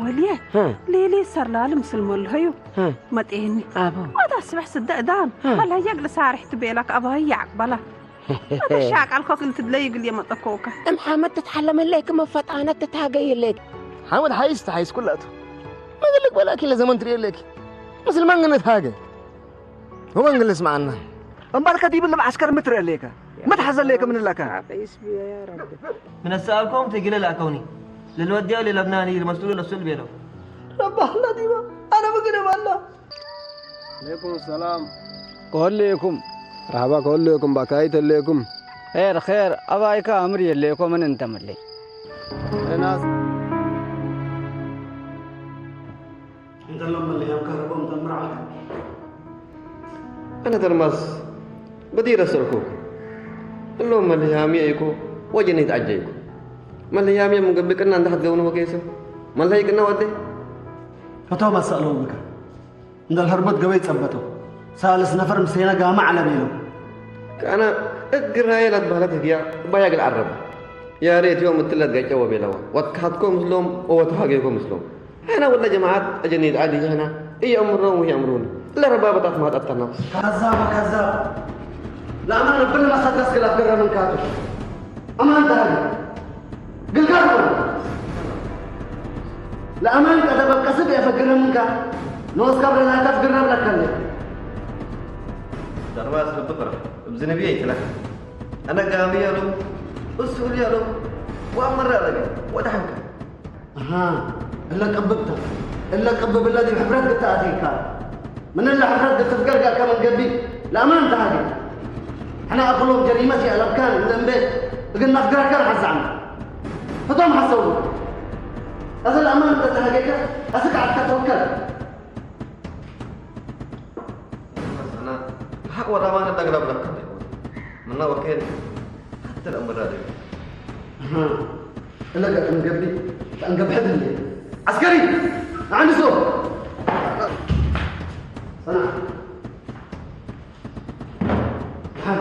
ወልየ፣ ሌሊ ሰርላሊ ምስል መለዩ መጤኒ። ኣታ ስብሕ ስደ እዳን፣ መለየ ግልሳ ርሕቲ ቤላ ከኣባህያ ዓቅባላ። ኣታ ሻቃል ኮክ ልትድለዩ ግል የመጠኮካ። እም ሓመድ ትትሓለመለይክ መፈጣነት ትታገየለይክ። ሓመድ ሓይስ ተሓይስ ኩላቱ። መግልክ በላኪ ለዘመን ትርእየለኪ። ምስል ማንነት ሃገ። ወንግልስ መዓና። እምበርከ ዲብል ዓስከር ምትርእ ለይከ። መትሓዘ ለይከ ምን ለከ። من السؤال كوم تجي للأكوني. للوديع للبناني المسؤول الأصول بينهم. ረባህ ኣላ ዲባ። ኣነ ምግደብ ኣላ። عليكم السلام. ከወለየኩም። ረሃባ ከወለየኩም፣ ባካይት ኣለየኩም። ኸር፣ ኸር፣ ኣባይካ ኣምር የለየኮምን እንተመለይ። ናስ እንተሎም መለያም ከህርቦም ተምር ዓልካ። أنا ترمس بدي رسلكو. اللهم ملهامي أيكو وجنيت أجيكو. ملهامي من قبل كنا عند حد قونا وكيسو. ملهي كنا ودي. ፈቶም ኣሰእለዎም ምክር እንደ ልህርቦት ገበይ ጸበቶ ሳልስ ነፈር ምሰና ጋማ ዓለብ ኢሎም። كأنا እግር ራየ ላትባህለት ህግያ ባያግል ዓረብ ያሬት ዮም እትለት ጋጨ ወቤለዋ ወትካትኮ ምስሎም ወወትሃገይኮ ምስሎም ሕና ወላ ጀማዓት ኣጀኒድ ዓዲ ሕና እየእምሮም ወየእምሩን ለረባበታት ማጣት ተናፍስ ካዛብ ካዛብ ለአማን ብን መሰደስ ግላፍ ገረምን ካቱ አማን ተሃገ ግልጋል ነው። ለአማን ቀደበብ ቀስብ የፈግረ ምንካ ንወስካብ ለናታፍ ግረብ ለከለ። ዳርባ ስልብቅር እብዚ ነቢያ ይትለክ። አነ ጋሚ ያለው እሱ ያለው ዋመራ ያለው ወደ ሐንካ። አሃ እለ ቅብብታ እለ ቅብብ እለ ዲብ ሕፍረት ግታ አቲካ። ምን እለ ሕፍረት ግትፍገር ጋር ከመን ገቢ ለአማን ተሃገ። ሕና አክሎም ጀሪመት የአለብካን እለ እምቤት እግን መፍግረከር ሐዛዕና። ህቶም ሐሰቡ። እዚ ለአማን እንተ ተሃገከ አስክ ዓድካ ተወከል። أنا حق وضمان الدقلب لك. من نور كين. حتى الأمر هذا. ها. إلا قاعد نقبل. نقبل حد اللي. عسكري. عندي صوت. صنع. ها.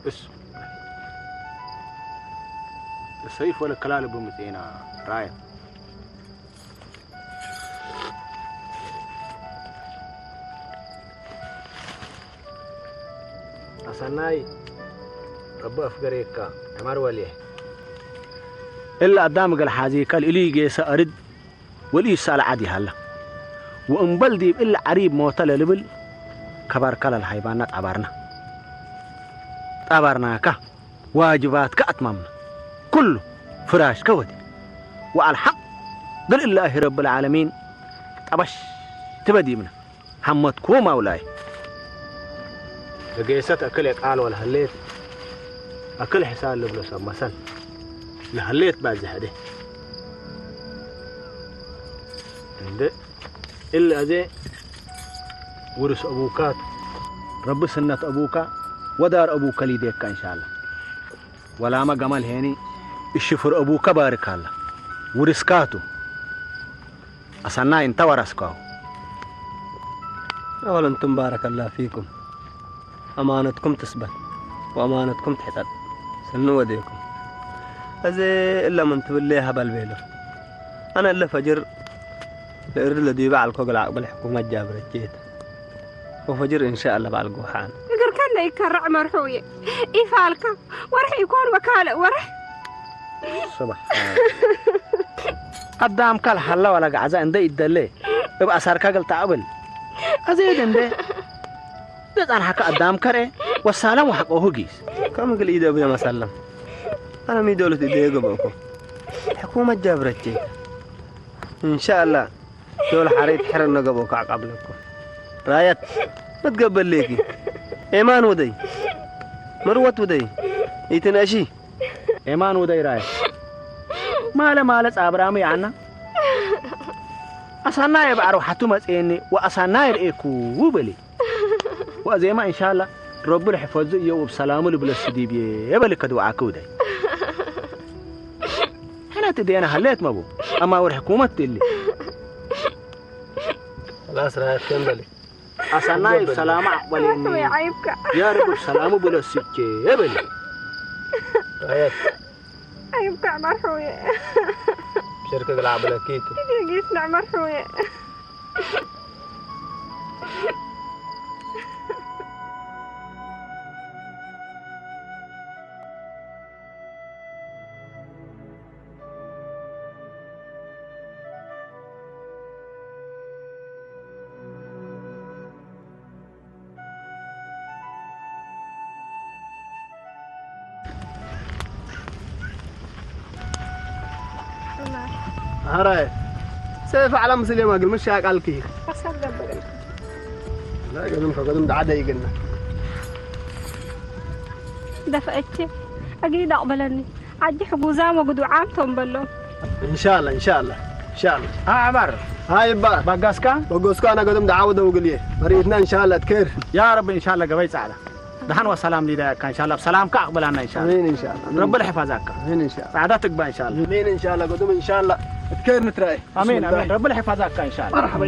እሱ ሰይፍ ወለ ከላል ብምጤና ራየ ኣሳናይ ረቢ ኣፍገሬካ ተማር ወልየ እላ ኣዳም ገል ሓዚ ከል ኢሉ ይጌሰ ኣርድ ወልዩ ይሳል ዓድ ይሃላ ወእምበል ዲብ እላ ዓሪብ ሞተ ለልብል ከባርካ ለልሃይባና ጣባርና ጣባርናካ ዋጅባትካ ኣትማምና ኩሉ ፍራሽከ ወዲ ወዓል ሓቅ ግልእላሂ ረብል ዓለሚን ጠበሽ ትበዲብና ሓመትኩም ኣውላይ እጌሰት እክል የቃል ወልሀሌት እክል ሕሳል ልብሎ ሰብ መሰል ለሀሌት ባዝሐደ እንደ እለ አዜ ውርስ አቡካት ረቢ ስነት አቡካ ወዳር አቡከ ሊዴካ እንሻላ ወላማ ገመል ሄኒ እሽፍር አቡከ ባርካላ ውርስካቱ አሰናይ እንተ ወረስካሁ። أولا أنتم بارك الله فيكم أمانتكم تثبت وأمانتكم تحتل سنو وديكم أزي إلا من تبلي هبل بيلو أنا إلا فجر لإرد لدي بعل كوغل عقبل حكومة جابر الجيت وفجر إن شاء الله بعل قوحان እግር ከንደ ይከራዕ መርሑ እየ ኢፋልካ ወርሒ ይኮን ወካልእ ወርሒ ስብሓን ኣዳምካ ልሃላ ዋላ ጋዕዛ እንደ ይደለ እብ ኣሳርካ ገልታ እብል ኣዘይድ እንደ ደጻንሓካ ኣዳም ከርኤ ወሳለም ወሓቆሁ ጊስ ከም እግል ኢደ ብየ መሳለም ኣነ ሚዶሉት ኢደ የገበእኩ ሕኩመት ጃብረቼ እንሻላ ዶል ሓሬት ሕረ ነገበእኩ ዓቃብለኩ ራያት መትገበሌኪ ኤማን ውደይ መርወት ውደይ ኢትነሺ ኤማን ውደይ ራያት ማለ ማለ ጻብራሚ ያና ኣሳና የባዕረው ሓቱ መጽየኒ ወኣሳና የርእየኩ በሊ ወኣዜማ እንሻላ ረቢ ልሕፈዙ እዮ ወብሰላሙ ልብለሱ ዲብዬ በሊ ከድውዓኪ ውደይ ሕነት እዴና ሃለየት መቡ ኣማ ወርሕኩመት ድሊ خلاص رايت كم بلي ኣሳናይ ሰላማ ኣቕበልየኒ ያ ረቢ ሰላሙ ብለስቼ በሊ ኣይብቃዕ መርሕውየ ሽርክ ግላዕ ብለኪ ጌት ንዕ መርሕውየ هراي سيف على مسلم أقل مش شاك على الكير أصلا قبل لا قدم قدم دعادة يقلنا دفعتي أقيد أقبلني ዓዲ ሕጉዛም ወግዱዓም ቶም በሎም። እንሻላ እንሻላ እንሻላ። ኣዕባር ሃይባ ባጋስካ በጎስኳ ነገዶም ደዓወ ደውግልየ መሪትና እንሻላ ትከር። ያ ረቢ እንሻላ ገበይ ጻዕዳ ደሓን ወሰላም ሊዳያካ እንሻላ ብሰላምካ ኣቕበላና እንሻላ። ኣሜን እንሻላ። ረቢ ልሕፋዛካ። ኣሜን እንሻላ። ጻዕዳ ትግባ እንሻላ። ኣሜን እንሻላ ገዶም እንሻላ ትከር ንትራይ። ኣሜን ኣሜን ረቢ ልሕፋዛካ እንሻላ። መርሓባ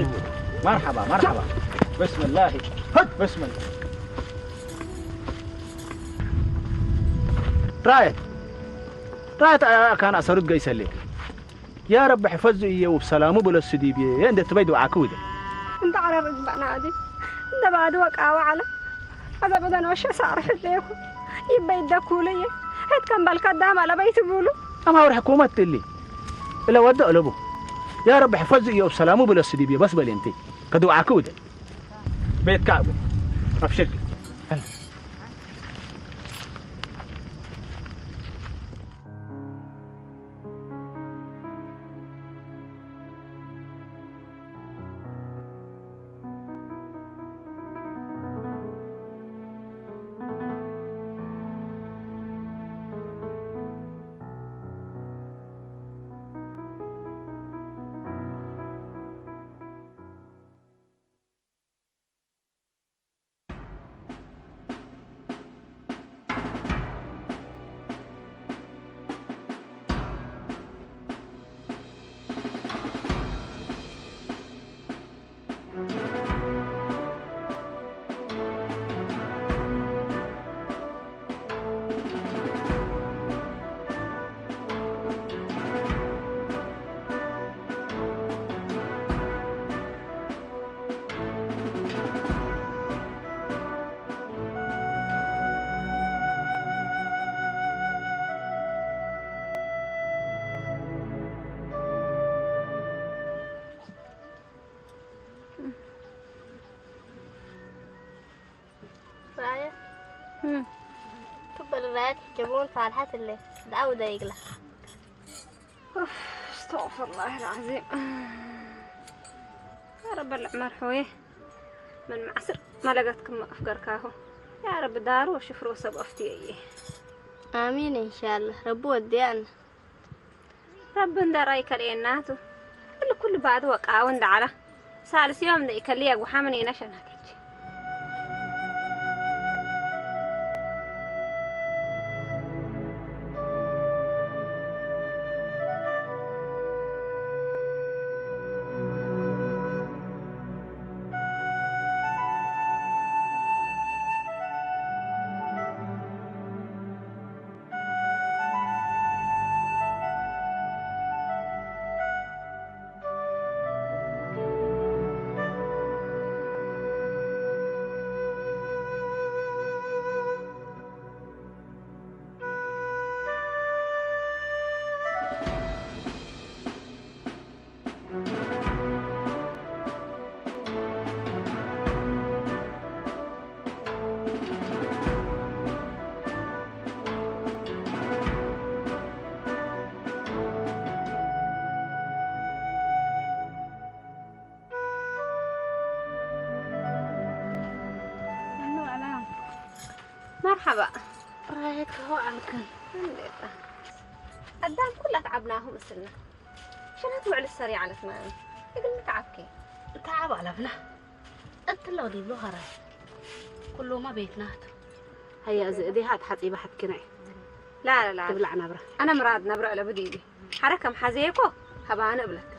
መርሓባ መርሓባ። ብስምላሂ ብስምላሂ ራየት ራየት ኣካን ኣሰሩት ገይሰሌ ያ ረቢ ሕፈዙ እየ ውብ ሰላሙ ብለሱ ዲብየ እንደ ትበይ ድውዓክ ውደ እንተ ዓረር እግባእና ኣዲ እንደ ባዕዲ ወቃ ወዓላ ኣዛ በደን ወሸ ሳዕሪ ሕደየኩ ይበይ ደኩሉ እየ ሕት ከም በልካ ዳማ ለበይ ትብሉ ኣማውሪ ሕኩመት ትሊ እለ ወደ እለቡ ያ ረቢ ሕፈዙ እየ ውብ ሰላሙ ብለሱ ዲብየ በስ በል እንተ ከድውዓክ ውደ ቤትካ ኣብሽር ራየት ሕጂ እውን ፋልሓት እለ ደኣ ውደ ይግላ። ኡፍ፣ ኣስተግፍሩላህ ኣልዓዚም። ኧረ በልዕ መርሕወየ። ምን ማዕስር መለገትክም ኣፍገርካሁ። ያ ረቢ ዳሩ ወሽፍሮ ሰብ ኣፍትዮ እየ። ኣሚን ኢንሻላህ። ረቢ ወዲያና። ረቢ እንደራ ይከልኤናቱ። ኩሉ ኩሉ ባዕዱ ወቃዊ እንዳዓላ። ሳልስዮም ንእከሊ የጉሓምን ኢና ሸናተች። መርሓባ። ራሄት፣ ከመይ ኣልክን? እንዴታ። ኣዳም ኩላ ተዓብናሁ ምስልና። ሸናት ውዕል ሰሪ ዓለትና። እግል ተዓብኪ። ተዓብ ኣለብና። እትለው ዲብሎ ኸራይ። ኩሉማ ቤትናት። ሃያ፣ እዚ እዲኻ ተሓጺባ ሓትኪና እየ። ላ፣ ላ፣ ላ። ትብላዕ ናብራ። ኣነ ምራድ ናብራ ዕለቡ ዲቢ። ሓረ ከም ሓዘየኮ፣ ሃባነ እብለክ።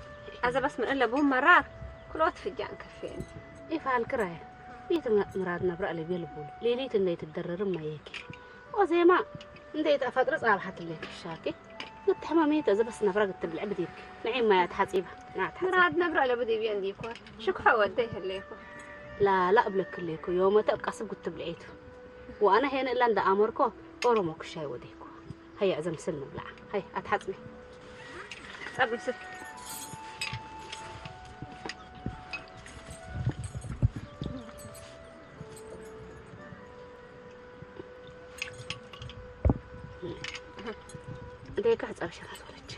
ኣዘ በስ ምን እለ ቡን መራር፣ ክልኦት ፍጃን ከፌን። ኢፋል ክራይ። ቤት ምራድ ናብራ ዕለብ የልቡን። ሌሊት እንደይ ትደረርም ማየኪ። ኦዜማ፣ እንደይ ተፈጥሮ ጻብሓት ለክ ሻኪ። ምትሕማሚ ተዘበስ ነብራ ክትብልዕ ብዲብኪ። ንዒ ማያ ተሓጺባ። ና ተሓጺባ። ምራድ ነብራ ለብዲብ የንዲኮ። ሽኩሖ ወደይ ህሌኮ። ላ፣ ላ እብለክ ህሌኮ። ዮመተ እብ ቀስብ ክትብልዒቱ። ወኣነ ሄነ እላ እንዳ ኣመርኮ ኦሮሞ ክሻይ ወደይኮ። ሃያ እዘ ምስል ንብልዓ። ሃይ ኣትሓጽቢ። ጸብ ምስል። ደቂቃ ሕጻብ ሸናት ወለች።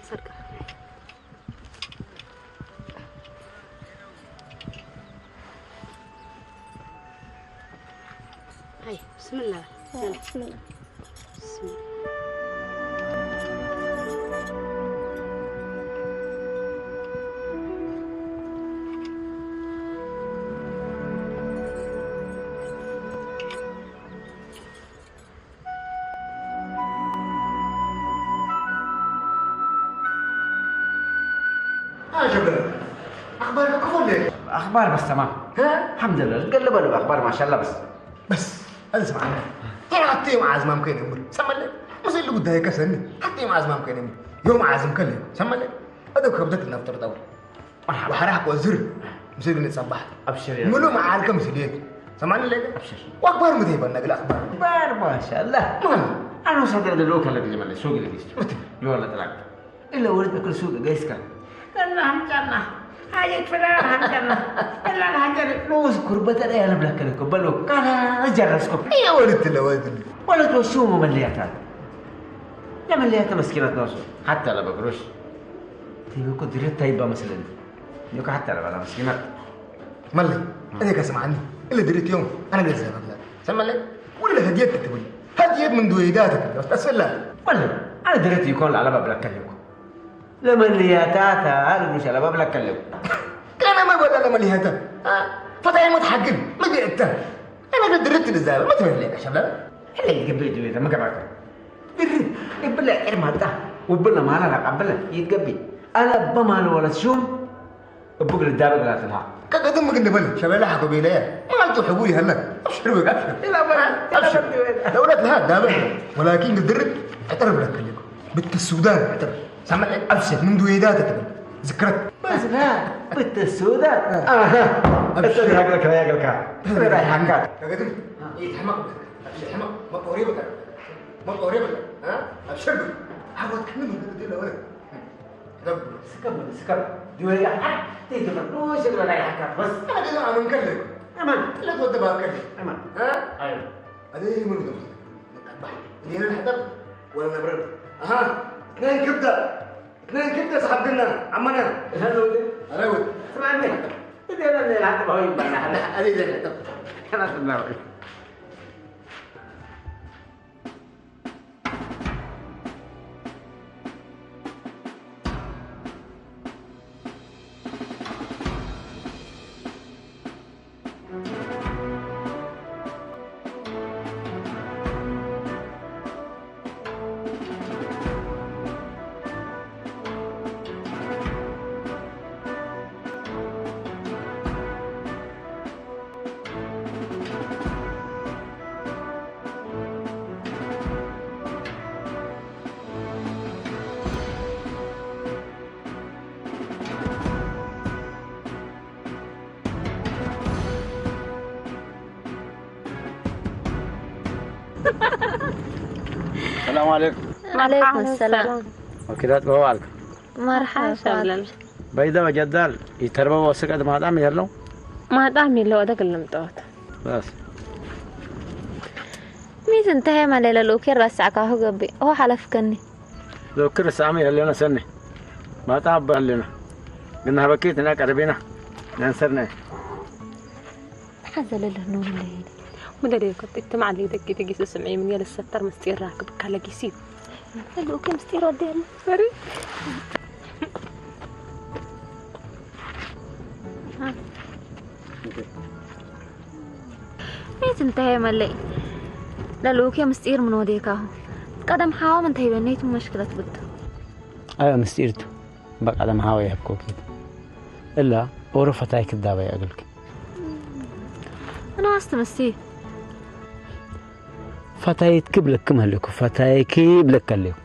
ሰርቃ። هاي، بسم الله. بسم الله. بسم الله. آه، شكرا. أخبارك كفر ليه؟ أخبار بس تمام. ها؟ الحمد لله، تقلب الأخبار ما شاء الله بس. بس، هذا اسمع عنه. طلع حتى يوم عازم ممكن يمر. سمع لي. مش اللي قدها يكسرني. حتى يوم عازم ممكن يمر. يوم عازم كله. سمع لي. هذا كبدة النفط تطور. مرحبا. وحرح وزر. مسير نتصبح. أبشر يا ملو رب. معارك مسيريك. سمعني لك. أبشر. وأخبار مذهبة نقل أخبار. أخبار ما شاء الله. ما. أنا وصلت عند اللوكال اللي جمال سوق اللي قيس. متى؟ يولا تلاقي. إلا ولد بكل سوق قيس كان. قال لهم جنة. هاي فلان هم جنة. فلان هم جنة. روز كربة لا يلب لك لك. بلو. قال جرسكم. يا ولد الله، ولد الله. ولد وشو ممليات هذا؟ يا مليات مسكينة ناس. حتى لا بقروش. تيبي كنت ريت تايبة مثلًا. يوكا حتى لا بلا مسكينة. ملي، أنا كسمعني. إلا دريت يوم، أنا قلت زي ما قلت. سمع لي، ولا هديت تكتبني. هديت من دويداتك، بس أسفل لا. ملي، أنا دريت يكون على باب لك اليوم. لملياتاتا، هذا مش على باب لك اليوم. كان ما بقول لملياتا. ها؟ فتاة متحقن، ما جئت. أنا قد دريت للزابة، ما تملي يا شباب. اللي يقبل دويدا، ما قبلك. ድርብ እብለ ዕርማጣ ወብለ ማላ ላቃበለ ይትገቢ ኣነ በማን ወለት ሹም እቡግ ልዳበ ግላትልሃ ከቀድም ምግን ንበል ሸበላ ሓጎ ቤለያ ማልቱ ሕቡር ይሃለ ኣብሽር በቃ إلى برا، إلى أبشر. برا. دولة لها دابة، ولكن قدرت أتعرف لك اليوم. بنت السودان أتعرف. سامع لك أبشر من دويدات أتعرف. ذكرت. بس لا، بنت السودان. آه. أها. أبشر. أنت هاك لك، هاك لك. أنا رايح هاك. كقدم. يتحمق بك. يتحمق. ما قريبك. ما قريبك. ها؟ أبشر بك. عاود كلمة قلت له ولا. رب. سكب، سكب. دويلة حتى تفرقوش الولاية حكا بس. هذا أنا من كلك. أمان. لا تودبها كلك. أمان. ها؟ أيوة. هذا هي من دم. نتبع. إلينا نحتب ولا نبرد. أها. اثنين كبدة. اثنين كبدة سحب لنا. عمنا. هذا ودي. أنا ودي. اسمعني. إذا أنا اللي هتبقى هو يبقى أنا. هذه زي نحتب. خلاص، الله. ሰላም ዓለይኩም። ዓለይኩም ሰላም። ወኪላት በዋልክ። መርሓባ። በይዳ ወጀዳል ይተርበ ወስቀ ማጣም የለው። ማጣም የለው፣ ወደ ግልም ጠዋት። በስ። ሚዝ እንተ ሄመ ሌለ ልኡኪ ረሳዕካሁ ገቢ። ኦ ሓለፍከኒ። ልኡኪ ረሳዕሚ የለና ሰኒ። ማጣ ኣባ ኣለና። ግን ሃበኪ ትና ቀረቢና። ነንሰርና። ተሓዘለለ ኖርለይ። ወደ ደይ ከብት እትማዕለይ ደቂ ተጊሱ ስምዒ ምን የለ ሰተር ምስጢር ራክብ ካለጊሲ። ልኡኪ ምስጢር ወደ የለ። ሰሪ። ቤት እንታይ መለይ ለልኡኪ ምስጢር ምን ወዴካሁ። ቀደም ሓዋም እንታይ በኔቱ መሽክለት ብቱ። ኣዮ ምስጢርቱ በቀደም ሓዋ የብኮኪ። እላ ኦሮ ፈታይ ክዳባይ ኣግልኪ። ኣና ዋስት ምስቲ። ፈታይት ክብለክ መለኩ፣ ፈታይ ክብለክ ኣለኩ።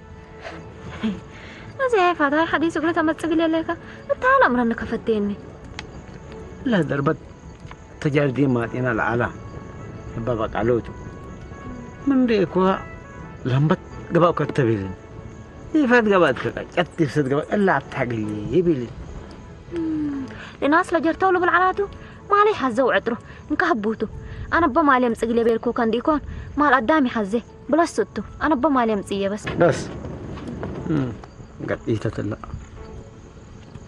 እዚ ፈታይ ሓዲስ እግሪ ተመጽእ ግለ ኣለካ። እታ ኣምረኒ ከፈተየኒ። ላ ደርበት ተጃርዲ ማጤና ለዓላ። እባ በቃ ለውጡ። ምን ደይኳ ለምበት ገባእ ከተቢልን። ይፈት ገባእ ትከቃ፣ ጨት ይፍሰት ገባእ፣ እላ ኣብታግሊ ይቢልን። ሌናስ ለጀርተው ልብል ዓላቱ፣ ማለይ ሓዘው ዕጥሩ፣ እንካ ህቡቱ። ኣነ በማልየ ምጽግሌ ቤልኩ ከንዲ ኢኮን፣ ማል ኣዳሚ ሓዜ፣ ብለስቱ። ኣነ በማልየ ምጽየ በስ። በስ። እም፣ ገጢተትላ።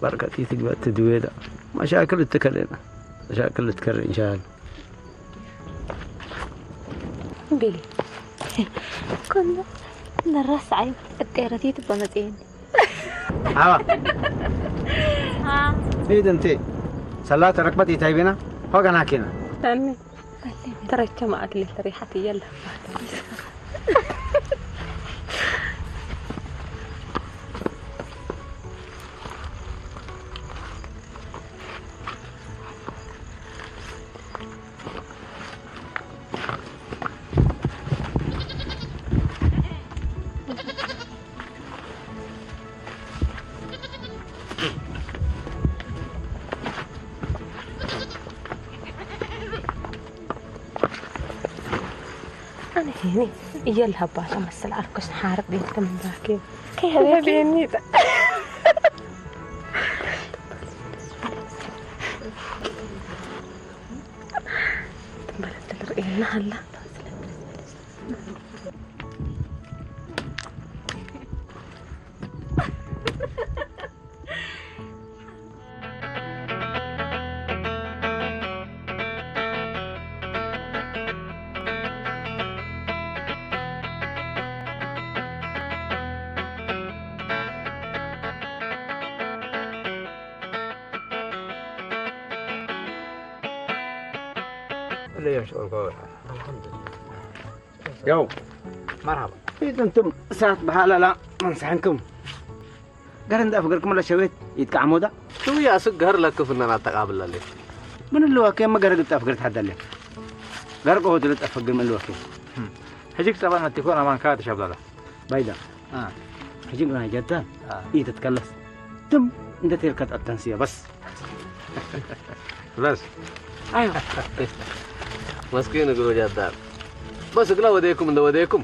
ባርካ ጢት ግበት ትድዌዳ። መሻክል እትከለና። መሻክል እትከረ ኢንሻአላህ። ቢሊ። ኩሉ ንራስ ዓይን እጤረቲት በመጽየኒ። ኣዋ። አ። ኢድ እንቴ። ሰላት ረክበት ኢታይ ቢና። ሆገና ኪና። ኣሜን። ተረቸ ማዕግሌ ተሪሓት እየለ። ኣነ ሄኒ እየ ልሃባታ መስል ዓርኩስ ንሓርቅ ቤት ከምንዳኪ ከይህበኒ በለትል ርእየና ሃላ። ያው መርሃባ። ኢትንቱም እሳት በሃላላ መንስሐንኩም። ገር እንደ ኣፍገርኩም ለሸቤት ይትቃዕሞዳ። ሽውያ ስግ ገር ለክፍነን ኣተቃብላለች። ምን ልወኬ መገር ግጣፍ ገር ትሓዳለ። ገር ቆሆት ልጠፍ ግር ምን ልወኬ። ሕጂ ክጸባ ነቲኮን ኣማንካ ተሸብላላ። ባይዳ። አ። ሕጂ ግና ጀዳን። አ። ኢትትከለስ። ትም እንደ ቴልከት ኣተንስያ በስ። በስ። ኣዮ። መስኪን እግሩ ጀዳን። በስ እግላ ወደየኩም እንደ ወደየኩም።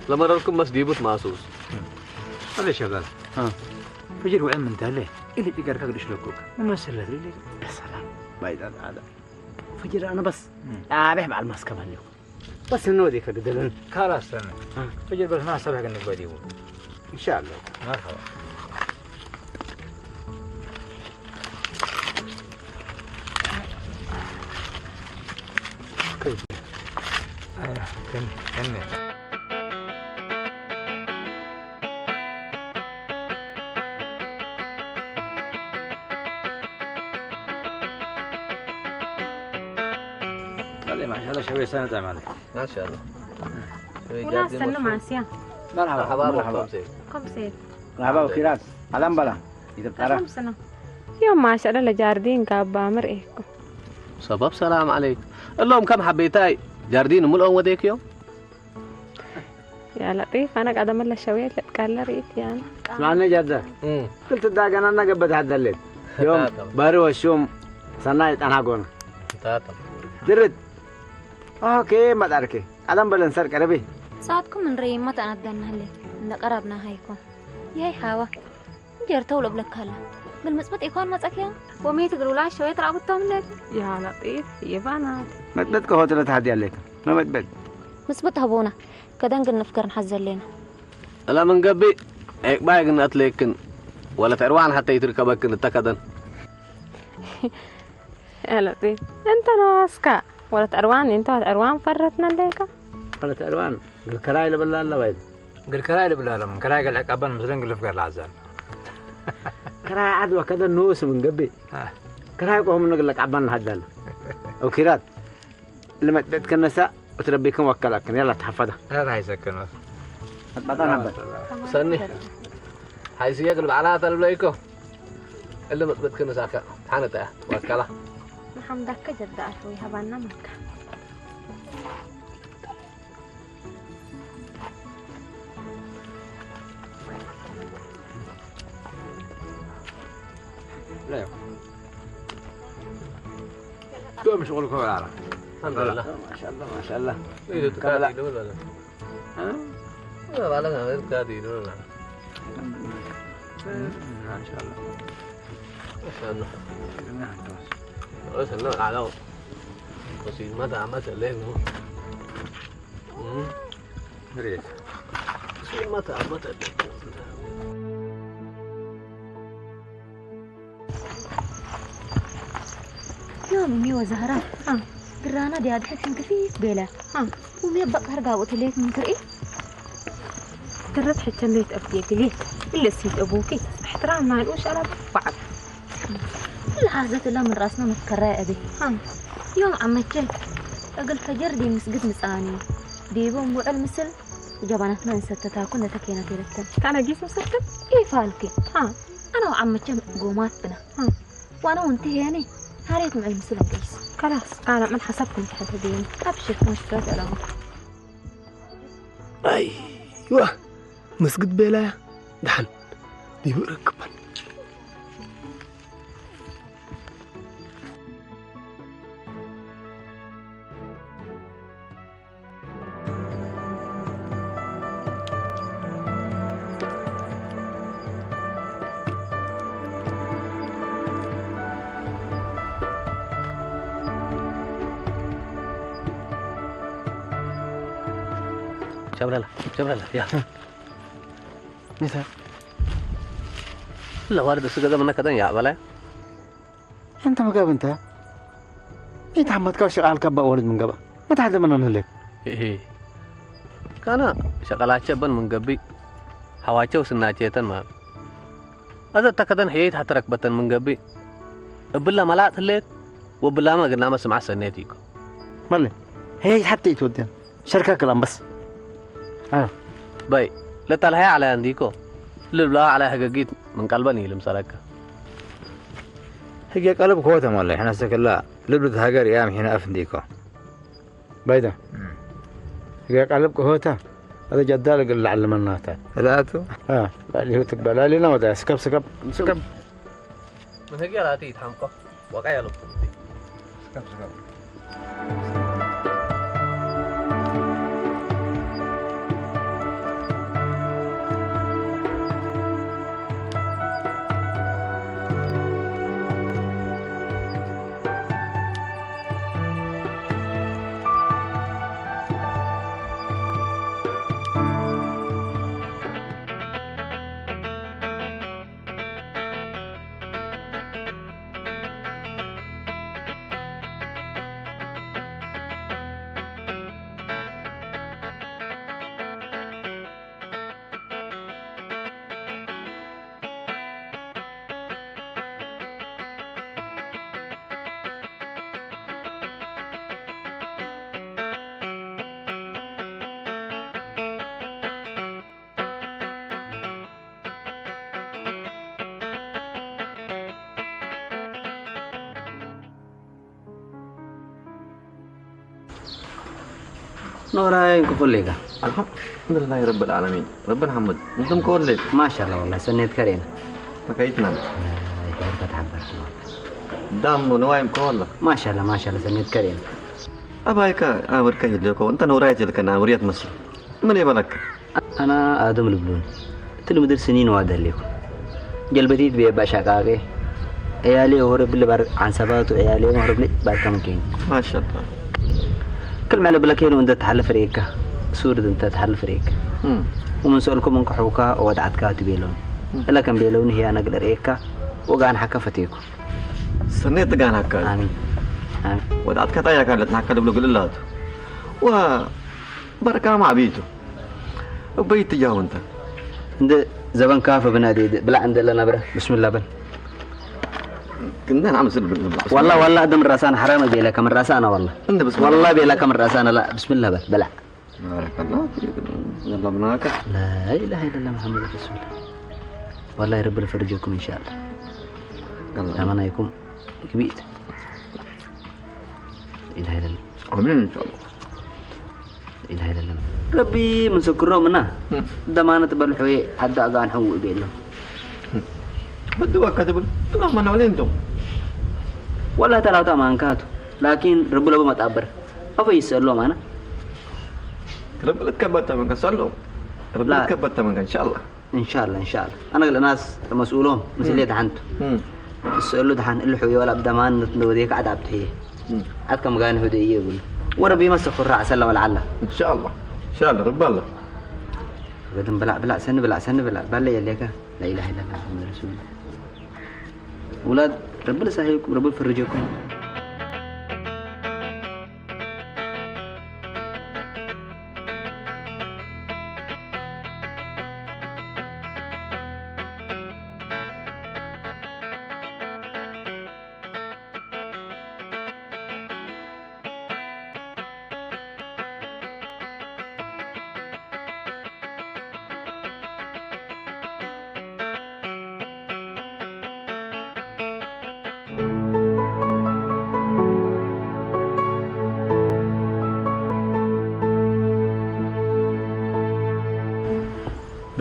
ለመረርኩም መስ ዲቡት ማሱስ። አለ ሸጋል። አ። ፍጅር ውዕል ምን ታለ? إلي بيقر كقدش لكوك. ما سلت لي. يا سلام. بايد هذا. فجر أنا بس. أبيح مع الماسكة ماليو. بس إنه ذيك قدلن. خلاص أنا. فجر بس ما سبق إنك بديو. إن شاء الله. مرحبا. كيف؟ أيوة، كم-، كمل. خلي ما شاء الله شوية سنة تعمل. ما شاء الله. شوية ولا جاردين استنى مشروع. مع سيان. مرحبا، مرحبا، مرحبا. كم سيف؟ كم سيف؟ مرحبا، وكيرات. ألم بلا. إذا بتعرف. كم سنة؟ يوم ما شاء الله جاردين كابا مرئيكو. سبب سلام عليك. اللهم كم حبيتاي. جاردين ملؤون وديك يوم. يا لطيف، أنا قاعدة أملى شوية، لا تقال ريت يعني. اسمعني جدة. مم. قلت الداقة أنا قبت هذا الليل. يوم تاتم. بارو الشوم سنايت أنا قونا. تاتم. درد. أوكي، ما تعرفي. ألم بلن سر قربي. ساعتكم من ريم ما تعدنا هلي. عند قربنا هايكم. يا حاوة. جرتوا لبلك هلا. بالمسبت إيكون ما تأكيا؟ وميت قروا لا شوية رابطة من لك. يا لطيف، يا بنات. ما تبدك هو تلات هادي عليك. ما متبد. مسبت هبونا. كدن قلنا فكر نحزر لنا. ألا من قبي، هيك بايق نتليكن. ولا تعروان حتى يتركبكن التكدن. يا لطيف، أنت ناسكا. ولا تعروان، أنت تعروان فرتنا ليك. ولا تعروان، قل كراي لبلا الله ويد. قل كراي لبلا لهم، كراي قال عقابا مثلًا قل فقر العزال. كراي عدوى كذا النوس من قبي. آه. كراي قوم نقول لك عبان هدل. وكيرات. لما تبيت كنسا وتربيكم وكلكم. يلا تحفظها. هذا هاي سكنه. أتبطل هبل. سني. هاي سياق البعلات البليكو. اللي متبت كنسا كا. حانتا. وكلا. محمد كجد أخوي هبانا مكة. لا. تو مش غلق ولا لا. الحمد لله. ما شاء الله، ما شاء الله. إيه، كمل. تكاتي دول ولا؟ ها؟ لا، لا، لا، تكاتي دول ولا؟ ما شاء الله. ما شاء الله. ما شاء الله. بس الله على وسيل متى عملت الليل هو. مم. ريت. وسيل متى عملت الليل. يوم ميوة زهرة. ها. قرانا دي هاد حسن كثيف بيلا. ها. ومي بقى هرقا وتليك من ترئي. ترت حتى ليت أبدي قليت. إلا سيد أبوكي. احترام ما نقولش على بعض. العازة لا من راسنا متكرر أبي. ها. يوم عمتي. أقول فجر دي مسجد مساني. دي بوم وعل مسل. وجبانتنا نستتاكو نتكينا تيرتن. كان جيس مسكت؟ إيه فالكي. ها. أنا وعمتي قومات بنا. ها. وأنا وانت يعني هاريت معي مسؤول قيس. خلاص، أنا من حسبكم تحددين. أبشر، مش ترى الأمر. أيوة. مسجد بيلايا. دحن. دي بقى ركبان. شبرلا، شبرلا، يا. نسا. لا وارد السجادة منك كذا يا بلا. أنت مقاب أنت. إيه تحمد كاو شغال كبا ولد من قبا. ما تحد من أنا لك. إيه. كان شغلات شبن من قبي. حواجه وسناجيتن ما. أذا تكدن حييت حتى ركبتن من قبي. بلا ملات ليت. وبلا ما قلنا ما سمع سنيت يكو. مالي. هي حتى يتودن. شركك الأنبس. ها. باي. لا تلهي على عنديكو. لا بلا على حقاقيت من قلبني لمسالك. ሕጊ ቀልብ ክሆተ ማለት ሕና ሰከላ ልብልት ሃገር እያ ምሒና ኣፍ እንዲኮ። ባይዳ። ሕጊ ቀልብ ክሆተ። هذا جدال قال لعل مناتا. لا تو. ها. لا اللي هو تقبل. لا لنا ودا سكب سكب سكب. من هيك يا راتي يتحمقوا. وقع يا لطفي. سكب سكب. ኖራይ ክፉል ኢኻ። ኣልሓምዱሊላህ ረብል ዓለሚን። ረብን ሓምድ። እንቱም ከወለይ። ማሻላ ወላ ሰኔት ከሬና። ተኸይትና። ይሕርካ ተሓበር። ዳሞ ንዋይም ከወላ። ማሻላ ማሻላ ሰኔት ከሬና። ኣባይካ ኣወድካ ይደኮ እንተ ኖራይ ትልከና ውርያት መስል። ምን ይበለክ? ኣና ኣደም ልብሉን። ትል ምድር ስኒን ዋደሌኩ። ጀልበቲት ብየባ ሻቃቄ። ዕያሌ ወረብሊ ባር ዓንሰባቱ ዕያሌ ወረብሊ ባር ከመኬን። ማሻላ። ክል መለ ብለኬኑ እንተ ተሓልፍ ርኤካ። ሱር እንተ ተሓልፍ ርኤካ። እም። ومن سؤالكم من كحوكا ودعتك تبيلون. እም። እላ ከም ቤለውን ህያ ነግል ርኤካ። ወጋን ሓካ ፈቴኩ። ስርኔት ጋን ሓካ። ኣሚን። ኣሚን። ወድዓትካ ጣያ ካለት ሓካ ድብሎ ግልላቱ። ዋ በርካ ማዕቢቱ። እበይ ትጃው እንተ እንደ ዘበን ካፈ ብናዲ ብላዕ እንደለ ነብረ ብስምላ በል። ክንደ ንዓመ ስል ብላ። ወላ ወላ ደም ራሳን ሓራመ ቤላ ከም ራሳና ወላ። እንደ ብስምላ። ወላ ቤላ ከም ራሳና ላ ብስምላ በል በላዕ። ባረከላ። ዘላ ብናካ። لا إله إلا الله محمد رسول الله. والله رب الفرجكم إن شاء الله. الله. أمانيكم كبيت. لا إله إلا الله. آمين إن شاء الله. لا إله إلا الله. ربي مسكرهم منا. دمانة بلحوي حدا قان حو بيلو. بدو أكتب. لا ما نولين دو. والله ترى تمان كاتو. لكن رب لو ما تعبر. أفا يسألوا معنا. رب لك كبتا من كسلو. رب لا. لك كبتا من إن شاء الله. إن شاء الله إن شاء الله. أنا قال الناس مسؤولون مثل يد عنده. تسألوا دحان اللي حوي ولا بدمان نوديك عاد عبد هي. عاد كم قال هدي يقول. وربي ما سخر رأس الله ولا علا. إن شاء الله. إن شاء الله رب الله. بدن بلا بلا سن بلا سن بلا بلا يليك. لا إله إلا الله محمد رسول الله. ولاد ربنا سهيكم ربنا فرجكم.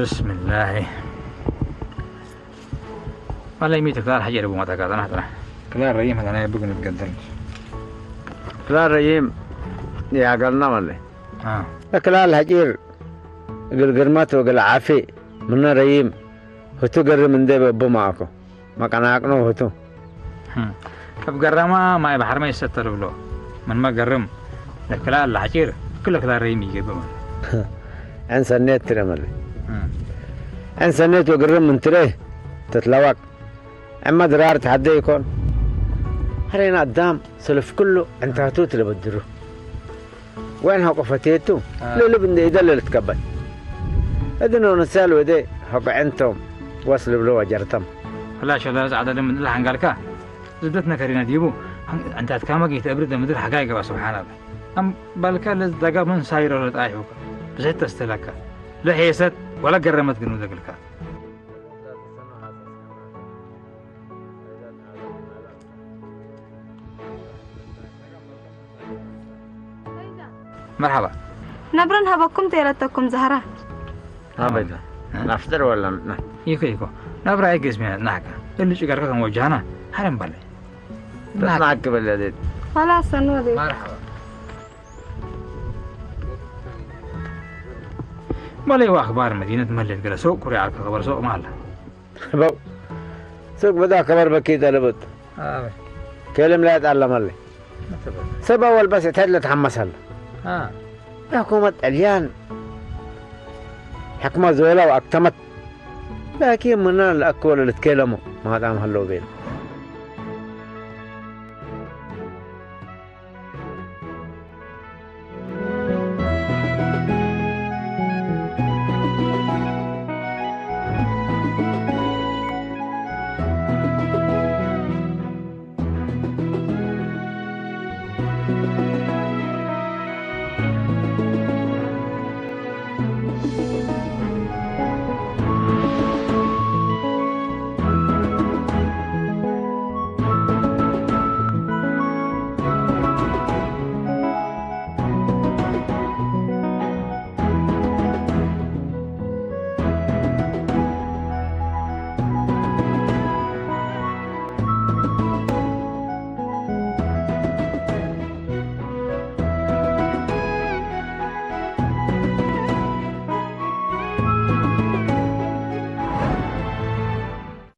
بسم الله. ما لا يميت كلار حجر أبو متى كذا نحن. كلار ريم هذا أنا يبقى نتقدم. كلار ريم يا قالنا ولا. آه. كلار الحجر. እግል ግርማት ወእግል ዓፊ ምነ ረዪም ህቱ ገርም እንዴ በቦ መኣኮ መቀናቅኖ ህቱ። እብ ገራማ ማይ ባሕርመ ይሰተ ልብሎ ምንመ ገርም ለክላ ለሐጪር እክል ለክላ ረዪም ኢገብእ መለ። ዕን ሰኔት ትረ መለ። ዕን ሰኔት ወግርም ምን ትረ ተትለዋቅ ዕመ ድራር ተሐዴ ኢኮን። ሀሬን አዳም ሰልፍ ክሉ ዕንታቱ ትለበድሩ። ወይን ሐቆ ፈቴቱ ልልብ እንደ ኢደለ ልትቀበል እድኖ ንሳል ወደ ሐቆ ዕንቶም ወስ ልብሎ ወጀርተም። ክላ ሸላለ ጻዕዳ ደም እንድላ ሐንጋልካ ዝብደት ነከሪና ዲቡ ዕንታትካመ ጌተ እብሪ ደምድር ሐጋይ ገባ ስብሓን ኣላ። ኣም ባልካ ለዝዳጋ ምን ሳይሮ ለጣይሑካ ብዘት ተስተለካ ለሔሰት ወላ ገረመት ግን ውደግልካ። መርሓባ። ነብረን ሃበኩም ተይረተኩም ዛህራ። ኣበጃ ናፍጥር ወላ ና ይኸ ይኮ ናብራ ኣይገዝሚያ ናሕካ እሉ ጭጋርካ ከም ወጃና ሓረም ባለ ናክ በለ ዴት ዋላ ሰኑ ወዴ መርሓባ። መለይዋ ኣኽባር መዲነት መሌት ገለ ሶቅ ኩሪ ዓርካ ኸበር ሶቅ ማለ በው ሱቅ ብዳ ከበር በኪ ጠለበት ከልም ላይ ጣለመለ ሰባ ወልበስ ተድለ ተሐመሰለ ሕኩመት ጠልያን ሕክመት ዝወላ ወአክተመት ላኪን ምና ለአክ ወለ ልትኬለሞ ማጣም ሀለው ቤል